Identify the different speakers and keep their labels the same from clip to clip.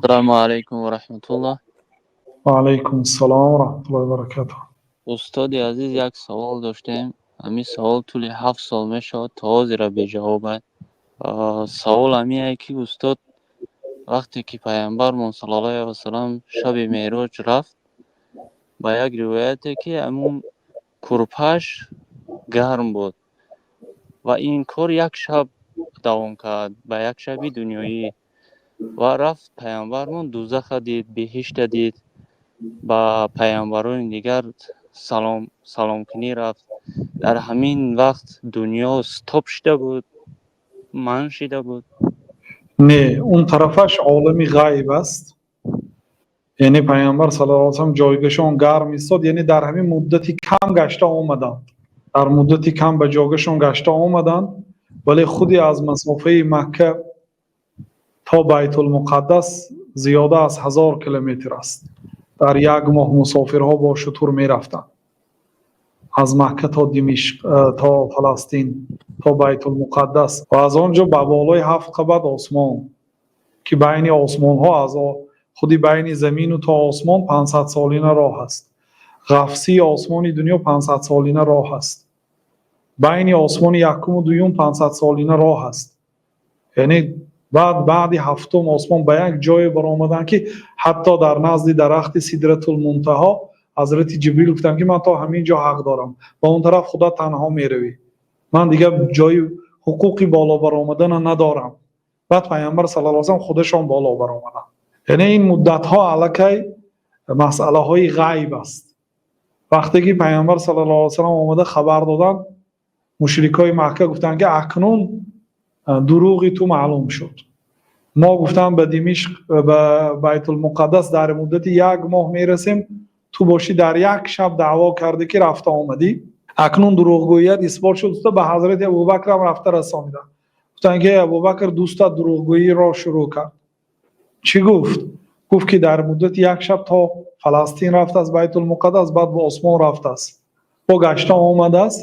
Speaker 1: Ассалому алайкум ва раҳматуллоҳ.
Speaker 2: Ва алайкум ассалом ва раҳматуллоҳи ва баракатуҳ.
Speaker 1: Устоди азиз, як савол доштем. Ҳамин савол тӯли 7 сол мешавад, то ҳозира беҷавоб аст. Савол ҳамиае, ки устод, вақте ки пайғамбармон саллаллоҳу алайҳи васалам шаби меъроҷ рафт, ба як ривояте, ки ҳамун курпаш гарм буд ва ин кор як шаб давом кард, ба як шаби дунёӣ, ва рафт, пайғамбармон дузаха дид, беҳишта дид, ба пайғамбарони дигар салом саломкунӣ рафт. Дар ҳамин вақт дунё стоп шида буд, манъ шида буд?
Speaker 2: Не, он тарафаш олами ғайб аст. Яъне пайғамбар саллаллоҳу алайҳи васаллам ҷойгашон гарм истод, яъне дар ҳамин муддати кам гашта омаданд, дар муддати кам ба ҷойгашон гашта омаданд. Вале худи аз масофаи Макка то Байтулмуқаддас зиёда аз 1000 километр аст. Дар як моҳ мусофирҳо бо шутур мерафтанд аз Макка то Димишқ, то Фаластин, то Байтулмуқаддас ва аз он ҷо ба болои ҳафт қабат осмон, ки байни осмонҳо, аз худи байни замину то осмон 500-солина роҳ аст. Ғафсии осмони дунё 500-солина роҳ аст. Байни осмони якуму дуюм 500-солина роҳ аст. Яъне баъд баъди ҳафтум осмон ба як ҷое баромаданд, ки ҳатто дар назди дарахти Сидратулмунтаҳо ҳазрати Ҷибрил гуфтанд, ки ман то ҳамин ҷо ҳақ дорам, ба он тараф худат танҳо меравӣ, ман дигар ҷои ҳуқуқи боло баромадана надорам. Баъд пайғамбар саллаллоҳу алайҳи васаллам худашон боло баромаданд. Яъне ин муддатҳо аллакай масъалаҳои ғайб аст. Вақте ки пайғамбар саллаллоҳу алайҳи васаллам омада хабар доданд, мушрикои Макка гуфтанд, ки акнун дурӯғи ту маълум шуд. Мо гуфтам, ба Димишқ, ба Байтулмуқаддас дар муддати як моҳ мерасем, ту бошӣ, дар як шаб даъво кардӣ, ки рафта омадӣ. Акнун дурӯғгӯият исбот шуд. Гуфта, ба ҳазрати Абубакрам рафта расониданд. Гуфтанд, ки Абубакр, дӯстат дурӯғгӯиро шурӯъ кард. Чӣ гуфт? Гуфт, ки дар муддати як шаб то Фаластин рафтааст, Байтулмуқаддас, баъд ба осмон рафтааст, бо гашта омадааст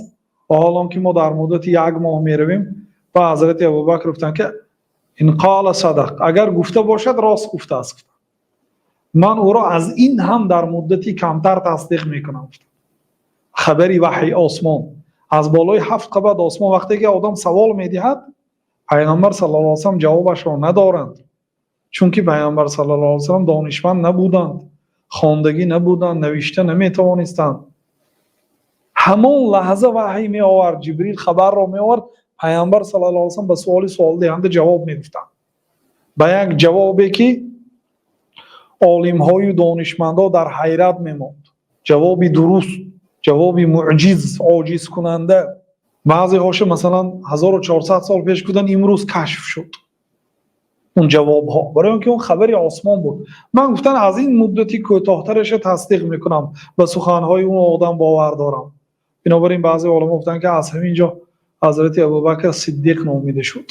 Speaker 2: ва ҳолон ки мо дар муддати як моҳ меравем. Ва ҳазрати Абубакр гуфтанд, ки إن قال صدق, агар гуфта бошад, рост гуфтааст, ман ӯро аз ин ҳам дар муддати камтар тасдиқ мекунам. Хабари ваҳй, осмон, аз болои ҳафт қабат осмон вақте ки одам савол медиҳад, пайғамбар саллаллоҳу алайҳи васаллам ҷавобашро надоранд, чунки пайғамбар саллаллоҳу алайҳи васаллам донишманд набуданд, хондагӣ набуданд, навишта наметавонистанд. Ҳамон лаҳза ваҳй меовард, Ҷибрил хабарро меовард, пайғамбар саллаллоҳу алайҳи васаллам ба суоли суолдиҳанда ҷавоб мегуфтанд, ба як ҷавобе, ки олимҳою донишмандо дар ҳайрат мемонд. Ҷавоби дуруст, ҷавоби муъҷиз, оҷизкунанда. Баъзеҳоша, масалан, 1400 сол пеш гуфтанд, имрӯз кашф шуд он ҷавобҳо, барои он ки он хабари осмон буд. Ман гуфтан, аз ин муддати кӯтоҳтараша тасдиқ мекунам, ба суханҳои он одам бовар дорам. Бинобар ин баъзе оламо гуфтанд, ки аз ҳамин ҷо ҳазрати Абубакр Сиддиқ номида шуд.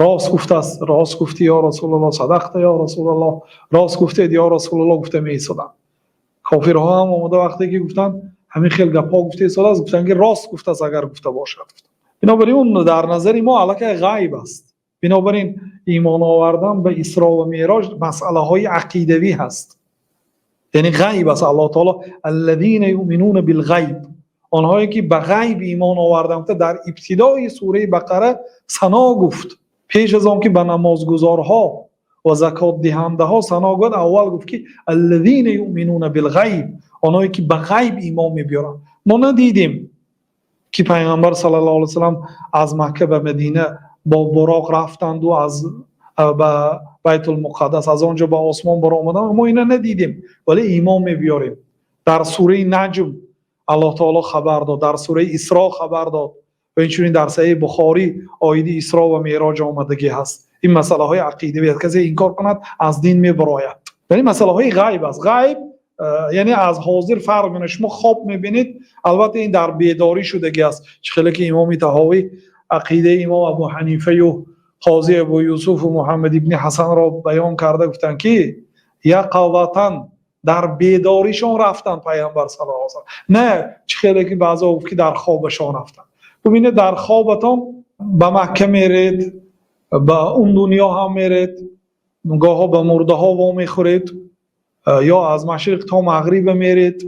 Speaker 2: Рост гуфтааст, рост гуфтӣ, ё Расулаллоҳ, صدقت يا رسول الله, рост гуфтед, ё Расулаллоҳ, гуфта меистоданд. Кофирҳо ҳам омода, вақте ки гуфтанд, ҳамин хел гапҳо гуфта истодааст, гуфтанд, ки рост гуфтааст, агар гуфта бошад. Бинобар ин он дар назари мо аллакай ғайб аст. Бинобар ин имон овардан ба Исро ва Меъроҷ масъалаҳои ақидавӣ ҳаст, яъне ғайб аст. Аллоҳ таоло الذين يؤمنون بالغيب, онҳое ки ба ғайб имон оварданд, дар ибтидои сураи Бақара сано гуфт. Пеш аз он ки ба намозгузорҳо ва закотдиҳандаҳо сано гӯяд, аввал гуфт, ки الذين يؤمنون بالغيب, онҳое ки ба ғайб имон мебиёранд. Мо надидем, ки пайғамбар саллаллоҳу алайҳи васаллам аз Макка ба Мадина бо буроқ рафтанду аз ба Байтулмуқаддас, аз он ҷо ба осмон баромаданд. Мо ина надидем, вале имон мебиёрем. Дар сураи Наҷм Аллоҳ таоло хабар дод, дар сураи Исро хабар дод ва инчунин дар Саҳеҳи Бухорӣ оиди Исро ва Меъроҷ омадагӣ ҳаст. Ин масъалаҳои ақидавӣ аст, касе инкор кунад, аз дин мебарояд. Яъне масъалаҳои ғайб аст. Ғайб яъне аз ҳозир фарқ мекунад. Шумо хоб мебинед, албатта ин дар бедорӣ шудагӣ аст. Чӣ хеле ки имоми Таҳовӣ ақидаи имом Абу Ҳанифаю қози Абу Юсуфу Муҳаммад ибни Ҳасанро баён карда, гуфтанд, ки يقظة, дар бедоришон рафтанд пайғамбар саллаллоҳу алайҳи васаллам, не чӣ хеле ки баъзеҳо гуфт, ки дар хобашон рафтанд. Бубинед, дар хобатон ба Макка меред, ба он дунё ҳам меред. Гоҳо ба мурдаҳо вомехӯред ё аз машриқ то мағриб меред.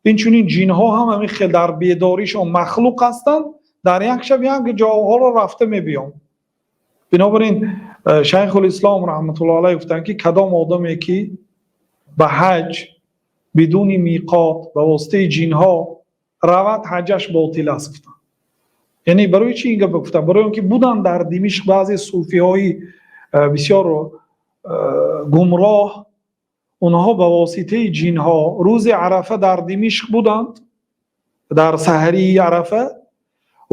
Speaker 2: Инчунин ҷинҳо ҳам ҳамин хел дар бедоришон махлуқ ҳастанд, дар як шаб як ҷоҳоро рафта мебиёнд. Бинобар ин Шайхулислом раҳматуллоҳи алайҳ гуфтанд, ки кадом одаме ки ба ҳаҷ бидуни миқот ба воситаи ҷинҳо равад, ҳаҷаш ботил аст, гуфтанд. Яъне барои чӣ ин гапро гуфтанд? Барои он ки буданд дар Димишқ баъзе суфиҳои бисёр гумроҳ. Онҳо ба воситаи ҷинҳо рӯзи Арафа дар Димишқ буданд, дар саҳарии Арафа,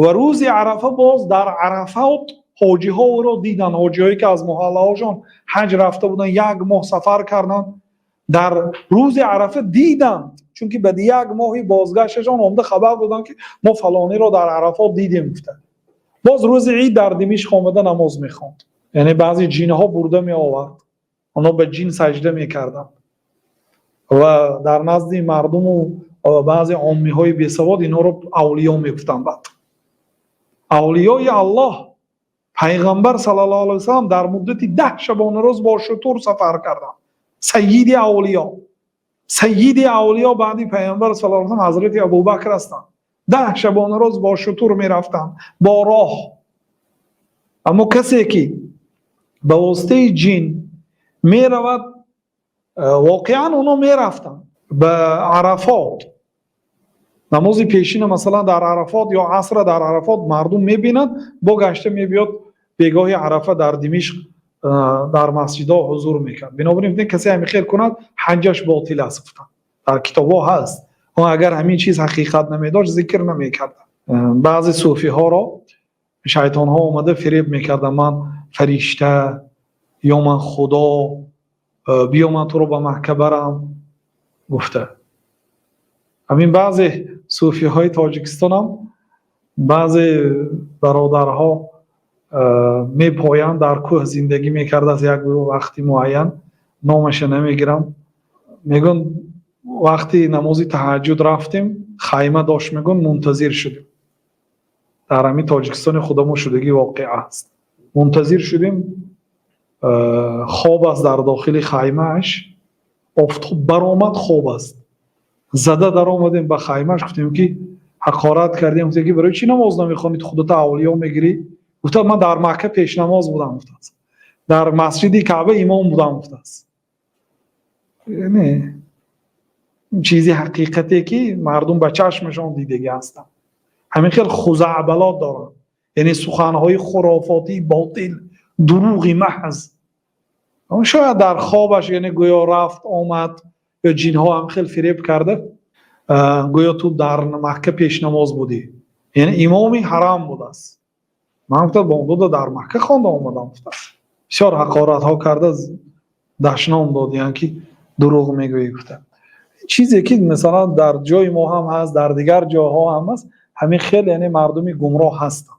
Speaker 2: ва рӯзи Арафа боз дар Арафот ҳоҷиҳо ӯро диданд. Ҳоҷиҳое ки аз муҳаллаҳошон ҳаҷ рафта буданд, як моҳ сафар карданд, дар рӯзи Арафа диданд, чунки баъди як моҳи бозгашташон омада хабар доданд, ки мо фалониро дар Арафот дидем, гуфтанд. Боз рӯзи ид дар Димишқ омада намоз мехонд. Яъне баъзе ҷинҳо бурда меовард, онҳо ба ҷин саҷда мекарданд ва дар назди мардуму баъзе оммиҳои бесавод инҳоро авлиё мегуфтанд. Баъд авлиёи Аллоҳ, Пайғамбар саллаллоҳу алайҳи васаллам, дар муддати 10 шабонарӯз бо шутур сафар карданд. Сайиди авлиё, сайиди авлиё баъди Пайғамбар саллаллоҳу алайҳи васаллам Ҳазрати Абубакр ҳастанд. 10 шабонарӯз бо шутур мерафтанд бо роҳ. Аммо касе ки ба воситаи ҷин меравад, воқеан онҳо мерафтанд ба Арафот, намози пешина масалан дар Арафот ё асра дар Арафот мардум мебинад, бо гашта мебиёд, бегоҳи Арафа дар Димишқ дар масҷидҳо ҳузур мекард. Бинобар ин касе ҳамин хел кунад, ҳаҷаш ботил аст, гуфтанд. Дар китобҳо ҳаст. Агар ҳамин чиз ҳақиқат намедошт, зикр намекард. Баъзе суфиҳоро шайтонҳо омада фиреб мекарданд: ман фаришта ё ман Худо, биё, ман туро ба Макка барам, гуфта. Ҳамин баъзе суфиҳои Тоҷикистонам баъзе бародарҳо мепоянд, дар кӯҳ зиндагӣ мекардааст як вақти муайян, номаша намегирам. Мегӯянд, вақти намози таҳаҷҷуд рафтем, хайма дошт, мегӯянд, мунтазир шудем. Дар ҳамин Тоҷикистони худамо шудагӣ воқеа аст. Мунтазир шудем, хоб аст дар дохили хаймааш. Офтоб баромад, хоб аст. Зада даромадем ба хаймааш, гуфтем ки ҳақорат кардем, гуфтем ки барои чӣ намоз намехонӣ, ту худата авлиё мегирӣ? Гуфта, ман дар Макка пешнамоз будам, гуфтааст, дар масҷиди Каъба имом будам, гуфтааст. Не, чизи ҳақиқате ки мардум ба чашмашон дидагӣ ҳастанд. Ҳамин хел хузаъбалот доранд, яъне суханҳои хурофотии ботил, дурӯғи маҳз. Шояд дар хобаш, яъне гӯё рафт омад ё ҷинҳо ҳам хел фиреб карда, гӯё ту дар Макка пешнамоз будӣ, яъне имоми ҳарам будааст. Ман гуфта, бомдода дар Макка хонда омадам, гуфтааст. Бисёр ҳақоратҳо карда, дашном дод, ки дурӯғ мегӯӣ, гуфта. Чизе ки масалан дар ҷои мо ҳам ҳаст, дар дигар ҷойҳо ҳам ҳаст, ҳамин хел, яъне мардуми гумроҳ ҳастанд.